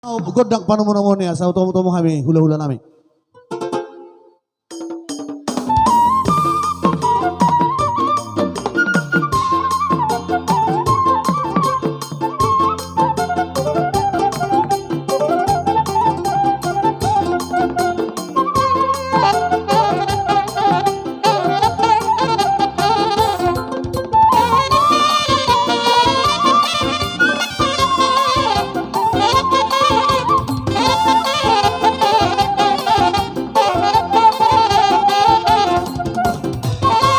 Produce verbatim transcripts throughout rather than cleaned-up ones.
Gondang panumu-numu ni asa utomu-tomu hami hula-hula nami.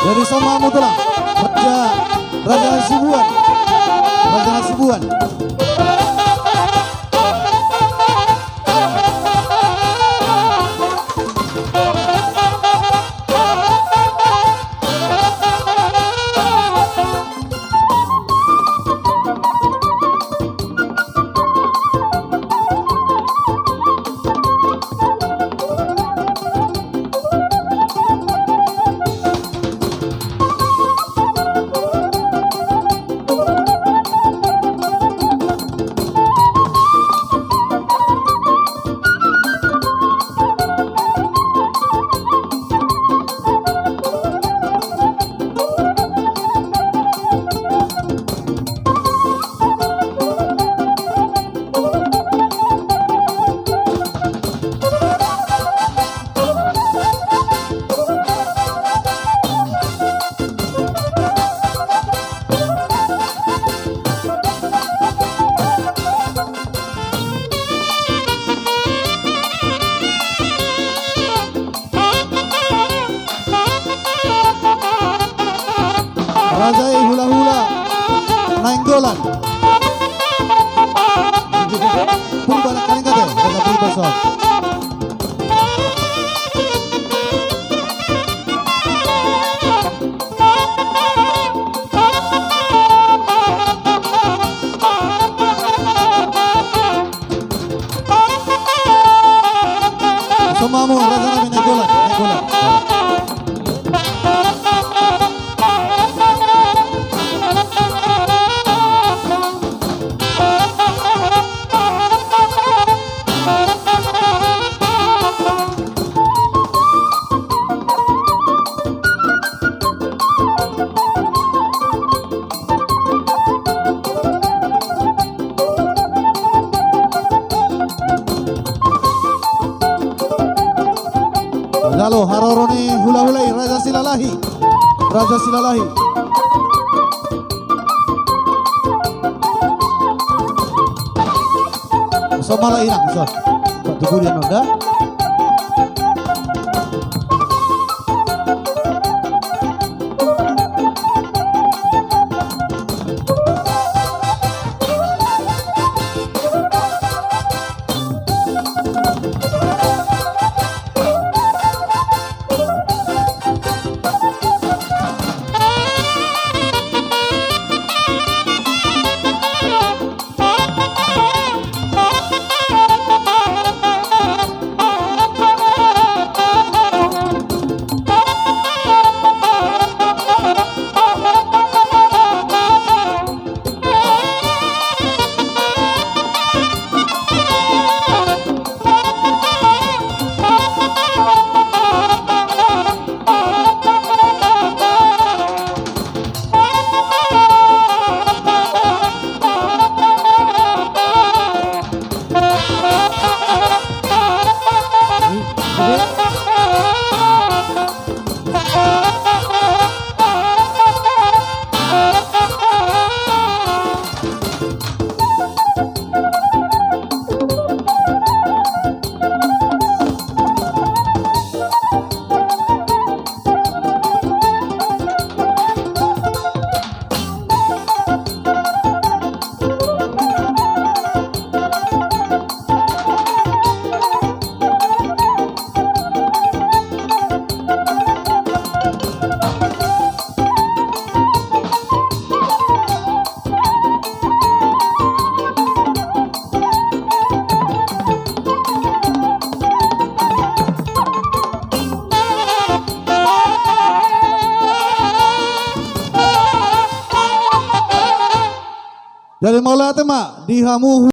Jadi songon i ma tulang, Raja, Raja Hasibuan, Raja Hasibuan. Raja i hula-hula Nainggolan. Purba na kaning kate, Raja Purba so. Songon i ma, Raja nami Nainggolan, Nainggolan. Jalo haroro ni hula-hula i, Raja Silalahi. Raja Silalahi. So mala inang, so. Pak Tuguri anu da. Jadi mauliate ma di hamu